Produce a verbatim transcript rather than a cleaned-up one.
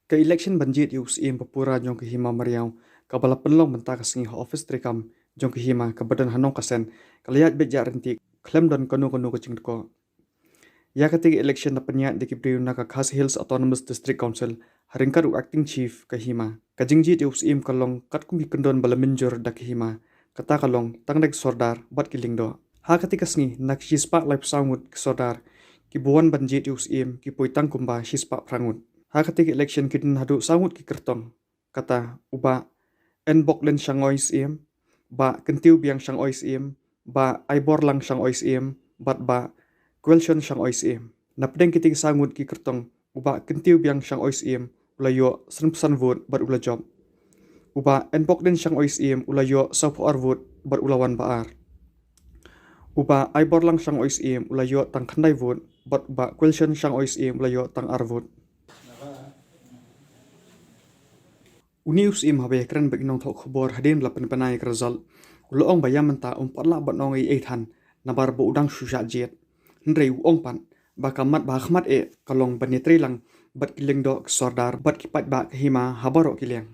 Ka election ban jied ïa u Syiem ba pura jong ka Hima Mariaw, kaba la pynlong mynta ka sngi ha office treikam jong ka Hima kaba don ha Nongkasen, ka la ïaid beit ïaid ryntih khlem don kano kano ka jingdkor. Ïa katei ka election la pynïaid da ki briew na ka Khasi Hills Autonomous District Council ha ryngkat u Acting Chief ka Hima. Ka jingjied ïa u Syiem ka long katkum ki kyndon ba la mynjur da ka Hima, kata ka long tang da ki Sordar bad ki Lyngdoh. Ha katei ka sngi, na ki shispah laiphew saw ngut ki Sordar kiba wan ban jied ïa u Syiem ki poi tang kumba shispah phra ngut. Ha katei ka election ki don haduh saw ngut ki kyrtong, kata u Bah Enbokden Shangoi Syiem, Bah Kyntiew Biang Shangoi Syiem, Bah Aiborlang Shangoi Syiem bad Bah Kwelshon Shangoi Syiem. Napdeng kitei ki saw ngut ki kyrtong, u Bah Kyntiew Biang Shangoi Syiem u la ïoh sanphew san vote bad u la jop. U Bah Enbokden Shangoi Syiem u la ïoh sawphew ar vote bad u la wan ba ar. U Bah Aiborlang Shangoi Syiem u la ïoh tang khyndai vote bad u Bah Kwelshon Shangoi Syiem u la ïoh tang ar vote. Une u Syiem haba ïakren bad ki nongthoh khubor hadien ba la pynbna ïa ka result, u la ong ba ïa mynta um pat lah ban ong ei ei than, namar ba u dang shu shah jied. Hynrei u ong pat ba ka mat ba ha khmat eh ka long ban ïatreilang bad ki Lyngdoh, ki Sordar bad ki paidbah ka Hima ha baroh ki liang.